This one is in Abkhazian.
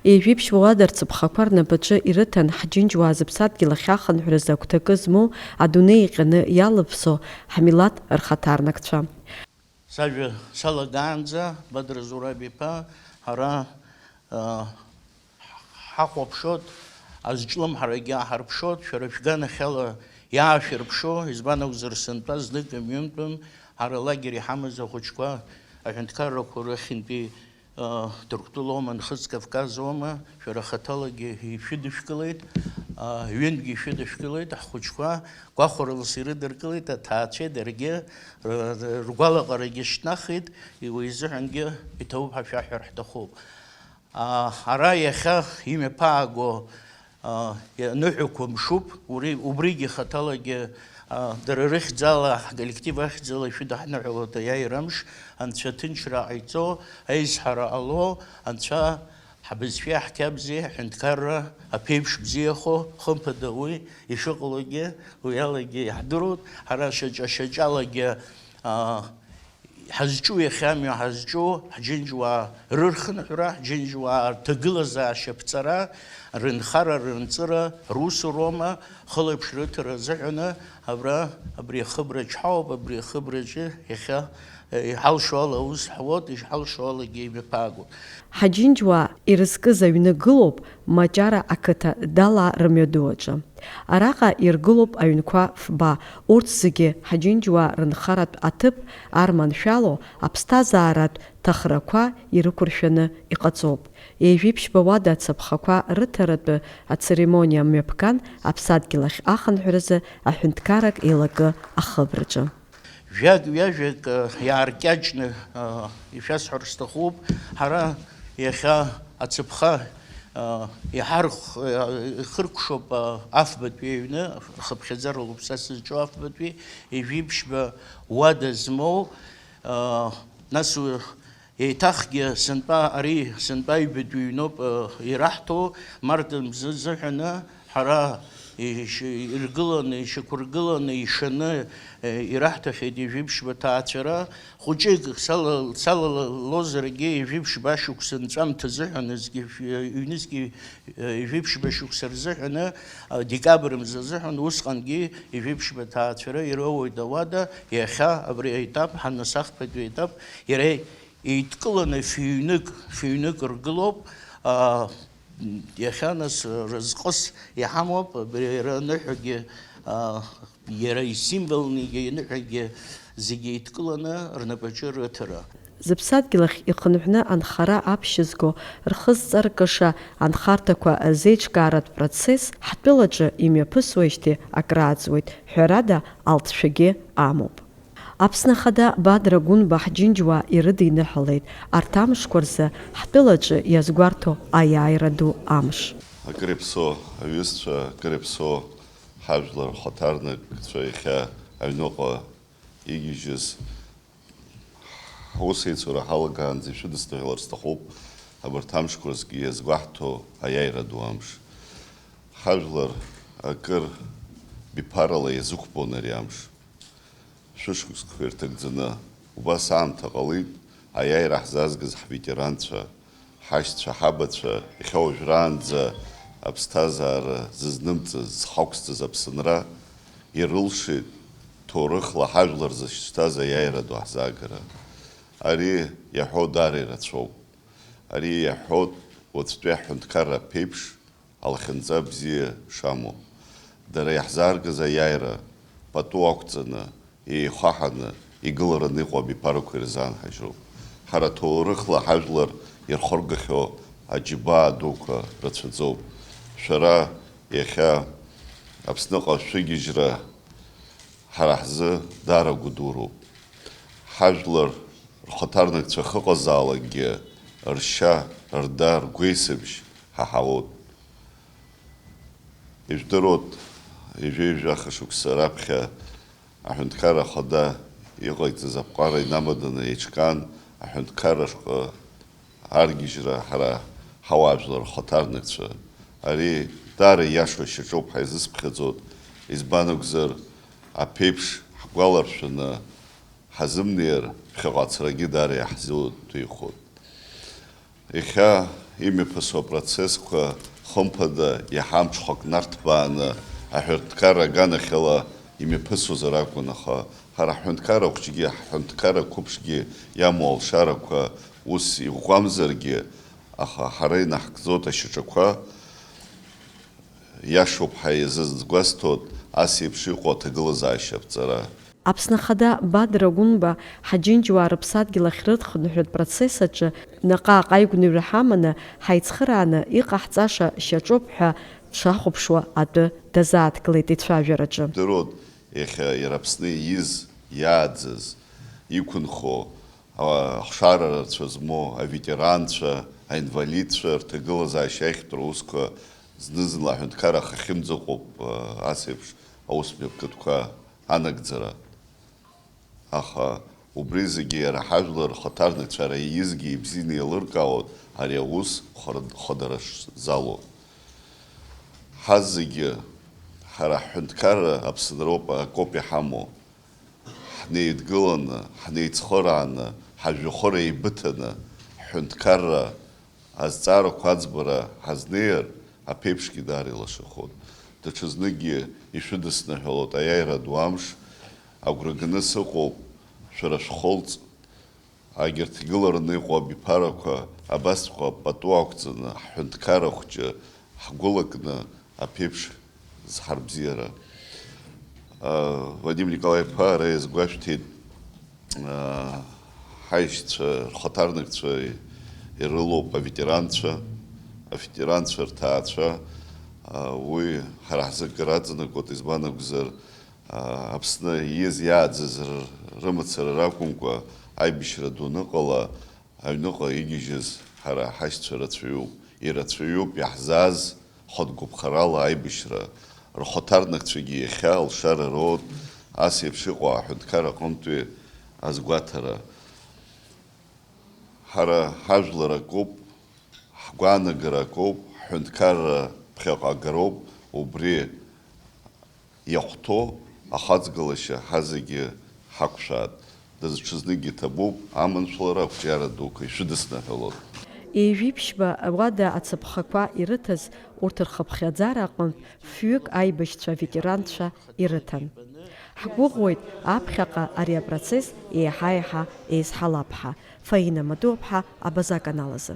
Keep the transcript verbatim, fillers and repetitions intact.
Ҩажәи ԥшьба уада рцаԥхақәа рнапаҿы ирыҭан ҳџьынџьуаа зыԥсадгьыл ахь ахынҳәразы агәҭакы змоу, адунеи иҟьаны иалыԥсо ҳмилаҭ рхаҭарнакцәа. Сажәа салагаанӡа, Бадра Зураб-иԥа, ҳара, а, ҳахәаԥшуеит, азҿлымҳарагьы ааҳарԥшуеит, шәара шәганахьала иаашәырԥшу, избан акәзар, сынтәа знык мҩынтәым ҳара алагер иҳамаз ахәыҷқәа аҳәынҭқаррақәа рахьынтәи, а, Ҭырқәтәылоума, Нхыҵ Кавказоума, шәара хаҭалагьы ишәыдышәкылеит, а, ҩынтәгьы ишәыдышәкылеит, ҳхәыҷқәа гәахәарыла ирыдыркылеит, аҭаацәеи даргьы р-, р-, ргәалаҟарагьы шьҭнахит, уи изыҳәангьы иҭабуп ҳәа шәаҳҳәар ҳҭахуп. А, ара иахьа имҩаԥааго, а, аныҳәақәа мшуп, ури-, убригьы хаҭалагьы, а, дара рыхьӡала, ҳколлектив ахьӡала ишәыдаҳныҳәалоит аиааира амш, Анцәа аҭынчра ҟаиҵо, аизҳара ҟало, Анцәа ҳабызшәеи ҳқьабзи, ҳҳәынҭқарра аԥеиԥш бзиахо, хымԥада уи ишыҟалогьы, уи алагьы иаҳдыруеит, ҳара шьаҿа-шьаҿалагьы, а, ҳазҿу, иахьа амҩа ҳазҿу, ҳџьынџьуаа рырхынҳәра, ҳџьынџьуаа рҭагылазаашьа аԥҵара, рынхара, рынҵыра, русуроума, хылаԥшра рыҭара азыҳәаны абра, абри ахыбраҿ ҳауп, абри ахыбраҿы иахьа, э, иҳалшо ала аус ҳуоит, ишҳалшо алагьы имҩаԥаагоит. Ҳаџьынџьуаа ирызкыз аҩны гылоуп Маҷара ақыҭа Дала рымҩаду аҿы. Араҟа иргылоуп аҩнқәа фба, урҭ зегьы ҳаџьынџьуаа рынхаратә аҭыԥ арманшәало аԥсҭазааратә ҭахрақәа ирықәыршәаны иҟаҵоуп. Ҩажәи ԥшьба уада ацаԥхақәа рыҭаратәы ацеремониа мҩаԥган аԥсадгьыл ахь ахынҳәразы аҳәынҭқаррак еилакы ахыбраҿы. Жәак-ҩажәак, э, иааркьаҿны, э, ишәасҳәар сҭахуп. Ҳара иахьа ацаԥха, э, иҳархә-, э, ихыркәшоуп, э, афбатәи аҩны, рхыԥхьаӡара луп са сызҿу афбатәи, ҩажәи ԥшьба уада змоу, э, нас, э, еиҭахгьы сынтәа, ари сынтәа аҩбатәи ҩноуп, э, ираҳҭо, март мзы зыҳәаны, ҳара иш-, иргыланы, ишьақәыргыланы, ишаны, э, ираҳҭахьеит ҩажәи ԥшьба ҭаацәара. Хәыҷык сала-, салалозаргьы, ҩажәи ԥшьба шықәса нҵәамҭа азыҳәан, зегьы шә-, ҩнызқьи, э, ҩажәи ԥшьба шықәса рзыҳәаны, э, декабрь мза азыҳәан, усҟангьы ҩажәи ԥшьба ҭаацәара ироуеит ауада, иахьа абри аетап, ҳаннас ахԥатәи аетап, иара еидкыланы фыҩнык, фыҩнык ргылоуп, аа, иахьа нас разҟыс иҳамоуп, абри иара аныҳәагьы, аа, иара исимволны ианыҳәагьы зегьы еидкыланы рнапаҿы рыҭара. Зыԥсадгьыл ахь ихынҳәны анхара аԥшьызго, рхы зҵаркыша анхарҭақәа рзеиҿкааратә процесс ҳтәылаҿы имҩаԥысуеижьҭеи акрааҵуеит, ҳәарада, алҵшәагьы амоуп. Аԥсны Ахада Бадра Гәынба ҳџьынџьуаа ирыдиныҳәалеит арҭ амшқәа рзы ҳтәылаҿы иазгәарҭо аиааира ду амш. Акыр иаԥсоу аҩызцәа, акыр иаԥсоу ҳажәлар рхаҭарнакцәа иахьа аҩныҟа игьежьыз ҳусеицура ҳалагаанӡа ишәыдысныҳәалар сҭахуп абарҭ амшқәа рзгьы иазгәаҳҭо аиааира ду амш. Ҳажәлар акыр биԥарала иазықәԥон ари амш. Шәышықәсқәа ирҭагӡаны, убас аамҭа ҟалеит аиааира ҳзаазгаз ҳветеранцәа, ҳашьцәа, ҳабацәа, иахьа уажәраанӡа аԥсҭазаара зызнымҵыз, зхақәсҵаз Аԥсынра ирылшеит ҭоурыхла ҳажәлар зышьҭаз аиааира ду ҳзаагара. Ари иаҳәо даара ирацәоуп. Ари иаҳәоит уаҵәтәи аҳәынҭқарра аԥеиԥш, алахьынҵа бзиа шамоу. Дара иаҳзааргаз аиааира пату ақәҵаны, еихаҳаны, игылараны иҟоу абиԥарақәа ирзаанҳажьроуп. Ҳара ҭоурыхла ҳажәлар ирхыргахьоу аџьабаа дуқәа рацәаӡоуп. Шәара иахьа Аԥсныҟа шәыгьежьра ҳара ҳзы даара гәыдуроуп. Ҳажәлар рхаҭарнакцәа ахьыҟазаалакгьы ршьа, рда, ргәеисыбжь ҳаҳауеит. Ижәдыруеит, ҩажәи жәаха шықәса раԥхьа Аҳәынҭқарра Ахада иҟаиҵаз аԥҟара инамаданы еиҿкаан, аҳәынҭқарра шҟа аргьежьра ҳара ҳауаажәлар рхаҭарнакцәа. Ари даара ииашоу шьаҿоуп ҳәа изысԥхьаӡоит, избан акәзар, аԥеиԥш ҳгәаларшәаны ҳазымнеир, ԥхьаҟа ацарагьы даара иаҳзеиҭеихоит. Иахьа Имҩаԥысуа процессқәа, хымԥада, иаҳа амҽхак нарҭбааны аҳәынҭқарра аганахьала имҩаԥысуазар акәын, аха ҳара ҳҳәынҭқарра хәҷгьы, ҳҳәынҭқарра қәыԥшгьы иамоу алшарақәа ус иӷәӷәамзаргьы, аха ҳара инаҳкӡоит ашьаҿақәа, иашоуп ҳәа иазызгәасҭоит ас еиԥш иҟоу аҭагылазаашьа аԥҵара. Аԥсны Ахада Бадра Гәынба ҳаџьынџьуаа рыԥсадгьыл ахь рыдхынҳәратә процесс аҿы наҟ-ааҟ аигәныҩра ҳаманы, ҳаицхырааны иҟаҳҵаша шьаҿоуп ҳәа дшахәаԥшуа атәы дазааҭгылеит ицәажәараҿы. Дыруан, иахьа иара Аԥсны ииз, иааӡаз, иқәынхо, ахшара рацәа змоу аветеранцәа, аинвалидцәа рҭагылазаашьа ахьтә русқәа зны-зынла аҳәынҭқарра ахахьымӡаҟоуп, ас еиԥш аус мҩаԥгатәқәа анагӡара. Аха убри зегьы иара ҳажәлар рхаҭарнакцәа ара иизгьы ибзианы еилыркаауан ари аус хыр-, хадара шзалоу. Ҳазегьы, ҳара ҳҳәынҭқарра Аԥсынроуп акоуп иҳамоу. Ҳнеидгыланы, ҳнеицхырааны, ҳажәҩахыр еибыҭаны, ҳҳәынҭқарра азҵаарақәа аӡбара ҳазнеир, аԥеиԥшгьы даара илашахоит. Даҽазныкгьы ишәыдысныҳәалоит аиааира ду амш, агәра ганы сыҟоуп, шәара шәхылҵ, агьырҭ игылараны иҟоу абиԥарақәа абасҵәҟьа пату ақәҵаны, ҳҳәынҭқарра хәҷы ҳгәылакны аԥеиԥш зҳарбзиара. Вадим Николаи-иԥа ара иазгәашәҭеит, ҳаишьцәа, рхаҭарнакцәа ирылоуп аветеранцәа, аветеранцәа рҭаацәа, уи ҳара ҳзы акыр аҵанакуеит, избан акәзар, Аԥсны ииз иааӡаз р-, рымацара ракәымкәа, аибашьра ду аныҟала, аҩныҟа игьежьыз ҳара ҳашьцәа рацәаҩуп. Ирацәаҩуп иаҳзааз хатә гәаԥхарала аибашьра. Рхаҭарнакцәагьы иахьа алшара роуеит ас еиԥш иҟоу аҳәынҭқар аҟынтәи азгәаҭара. Ҳара ҳажәлар акоуп, ҳгәаанагара акоуп, ҳҳәынҭқарра ԥхьаҟа агароуп, убри иахәҭоу ахаҵгылашьа ҳазегьы ҳақәшәааит. Даҽазныкгьы иҭабуп, аманшәалара, ақәҿиара дуқәа ишәыдысныҳәалоит. Ҩажәиԥшьба ауада ацаԥхақәа ирыҭаз урҭ рхыԥхьаӡара аҟынтә фҩык аибашьцәа аветеранцәа ирыҭан. Ҳгәыӷуеит аԥхьаҟа ари апроцесс еиҳа-еиҳа еизҳалап ҳәа. Фаина Матуаԥҳа, Абаза аканал азы.